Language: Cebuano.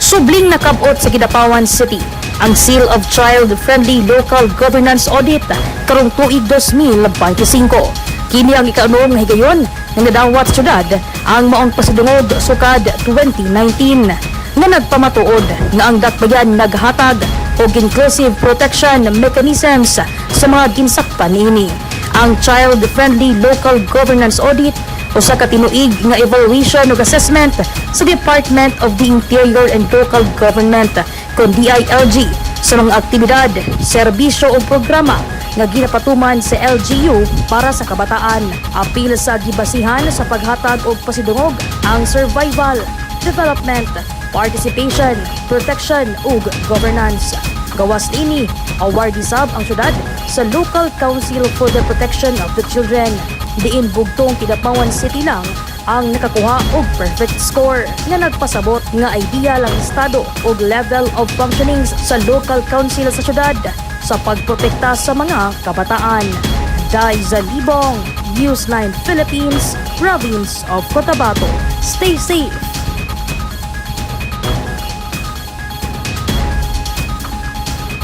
Subling nakabot sa Kidapawan City ang Seal of Child-Friendly Local Governance Audit karong tuig 2025. Kini ang ikaunom nga higayon nga nadawat sa syudad ang maong pasidungog sukad 2019 nga nagpamatuod nga ang dakbayan naghatag og inclusive protection mechanisms sa mga ginsakpan niini. Ang Child-Friendly Local Governance Audit usa ka tinuig nga evaluation ug assessment sa Department of the Interior and Local Government kon DILG sa mga aktibidad, serbisyo ug programa nga ginapatuman sa LGU para sa kabataan. Apil sa gibasihan sa paghatag og pasidungog ang survival, development, participation, protection ug governance. Gawas niini, awardee sab ang syudad sa Local Council for the Protection of the Children. Diin bugtong Kidapawan City lang ang nakakuha og perfect score nga nagpasabot nga ideal ang estado og level of functioning sa local council sa syudad sa pagprotekta sa mga kabataan. Daiza Libong, Newsline Philippines, Province of Cotabato. Stay safe.